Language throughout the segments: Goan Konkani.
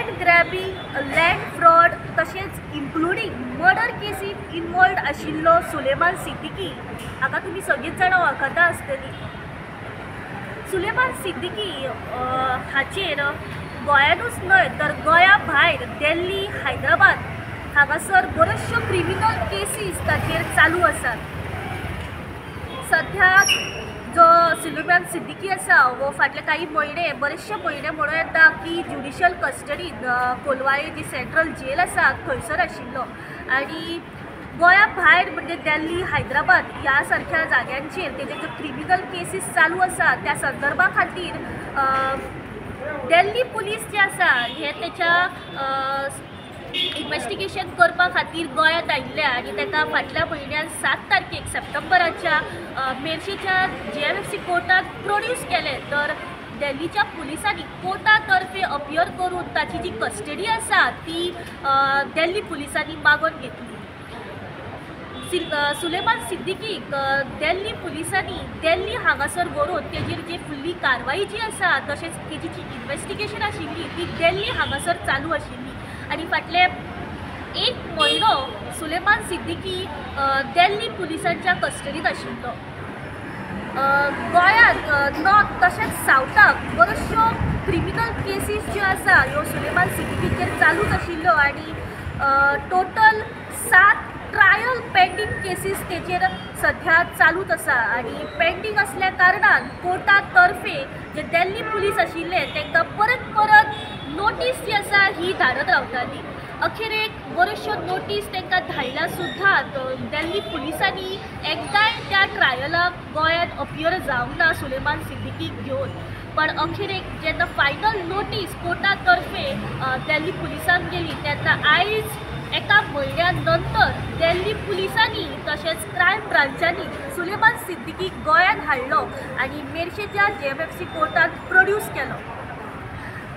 लँड ग्रॅबिंग, लँड फ्रॉड तशेंच इन्क्लुडींग मर्डर केसीन इन्वॉल्ड आशिल्लो सुलेमान सिद्दीकी हाका तुमी सगळींच जाणां वळखता आसतली. सुलेमान सिद्दीकी हाचेर गोंयानूच न्हय तर गोंया भायर दिल्ली, हैदराबाद हांगासर बऱ्योचश्यो क्रिमिनल केसीस ताचेर चालू आसात. सध्या जो सुलेमान सिद्दीकी आसा वो फाटले काही म्हयने, बरेचशे म्हयने म्हणूं येता की ज्युडिशियल कस्टडीन कोलवाळे जी सेंट्रल जेल आसा थंयसर आशिल्लो आनी गोंया भायर म्हणजे दिल्ली, हैदराबाद ह्या सारक्या जाग्यांचेर तेजे ज्यो क्रिमिनल केसीस चालू आसा त्या संदर्भा खातीर दिल्ली पुलीस जे आसा हे तेच्या इन्वेस्टिगेशन करपा खातीर गोंयांत आयिल्ले आनी ताका फाटल्या म्हयन्यान 7 तारखेक सप्टेंबराच्या मेर्शेच्या JMFC कोर्टात प्रोड्यूस केलें. तर दिल्लीच्या पुलिसांनी कोर्टा तर्फे अपियर करून ताची जी कस्टडी आसा ती दिल्ली पुलिसांनी मागून घेतली. सुलेमान सिद्दीकीक दिल्ली पुलिसांनी दिल्ली हांगासर व्हरून तेजेर जी फुडली कारवाई जी आसा तशेंच तेजी जी इन्वेस्टिगेशन आशिल्ली ती दिल्ली हांगासर चालू आशिल्ली आनी फाटले 1 म्हयनो सुलेमान सिद्दीकी दिल्ली पुलिसांच्या कस्टडीत आशिल्लो. गोंयांत नॉर्थ तशेंच सावथाक बऱ्योचश्यो क्रिमिनल केसीस ज्यो आसा ह्यो सुलेमान सिद्दीकीचेर चालूच आशिल्ल्यो आनी टोटल 7 ट्रायल पेंडींग केसीस तेचेर सध्या चालूच आसा आनी पेंडींग आसल्या कारणान कोर्टा तर्फे जे दिल्ली पुलीस आशिल्ले तांकां परत परत नोटीस जी आसा ही धाडत रावताली. अखेरेक बऱ्योचश्यो नोटीस तांकां धाडल्या सुद्दां दिल्ली पुलिसांनी एकदांय त्या ट्रायलाक गोंयांत अपियर जावंक ना सुलेमान सिद्दीकीक घेवन. पण अखेरेक जेन्ना फायनल नोटीस कोर्टा तर्फे दिल्ली पुलिसांक गेली तेन्ना आयज एका म्हयन्या नंतर दिल्ली पुलिसांनी तशेंच क्रायम ब्रांचांनी सुलेमान सिद्दीकीक गोंयांत हाडलो आनी मेर्शेच्या JMFC कोर्टांत प्रोड्यूस केलो.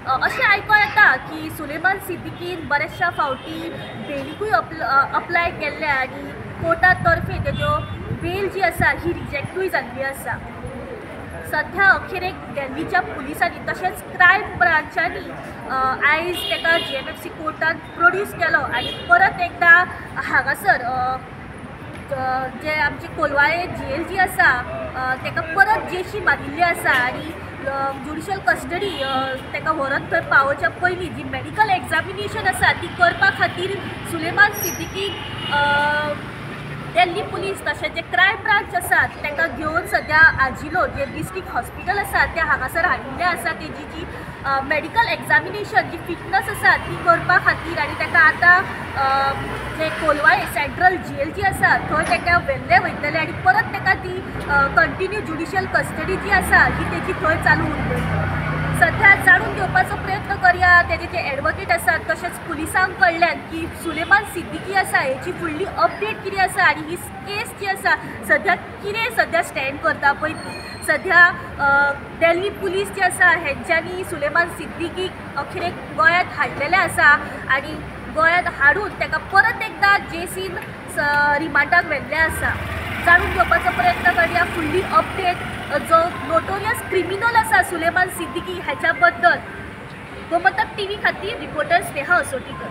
अशें आयकों येता की सुलेमान सिद्दीकीन बऱ्याचशा फावटी बेलीकूय अप्लाय केल्लें आनी कोर्टा तर्फे तेज्यो बेल जी आसा ही रिजेक्टूय जाल्ली आसा. सध्या अखेरेक दिल्लीच्या पुलिसांनी तशेंच क्रायम ब्रांचांनी आयज ताका JMFC कोर्टांत प्रोड्यूस केलो आनी परत एकदां हांगासर जे आमची कोलवाळे जेल जी आसा ताका परत जेशी मारिल्ली आसा आनी ज्युडिशियल कस्टडी ताका व्हरोन थंय पावोवच्या पयलीं जी मेडिकल एग्जामिनेशन आसा ती करपा खातीर सुलेमान सिद्दीकीक दिल्ली पुलीस तशेंच जे क्रायम ब्रांच आसा तांकां घेवन सद्या आजिलो जे डिस्ट्रिक्ट हॉस्पिटल आसा त्या हांगासर हाडिल्लें आसा. तेजी जी मेडिकल एग्जामिनेशन जी फिटनस आसा ती करपा खातीर आनी ताका आतां जे कोलवाळे सेंट्रल जेल जी आसा थंय ताका व्हेल्ले वयतले आनी परत ताका ती कंटिन्यू ज्युडिशियल कस्टडी जी आसा ही तेजी थंय चालू उरतली. सध्या जाणून घेवपाचो प्रयत्न करया तेजे जे एडवोकेट आसात तशेंच पुलिसांक कडल्यान की सुलेमान सिद्दीकी आसा हेची फुडली अपडेट कितें आसा आनी ही केस जी आसा सध्या कितें सध्या स्टँड करता पळय ती. सध्या दिल्ली पुलीस जे आसा हेंच्यांनी सुलेमान सिद्दीकीक अखेरेक गोंयांत हाडलेलें आसा आनी गोंयांत हाडून ताका परत एकदां जेसीन रिमांडाक व्हेल्लें आसा. जाणून घेवपाचो प्रयत्न करया फुडली अपडेट जो नोटोरियस क्रिमिनल आसा सुलेमान सिद्दीकी ह्याच्या बद्दल. गोमंतक टीव्ही खातीर रिपोर्टर स्नेहा असोटीकर.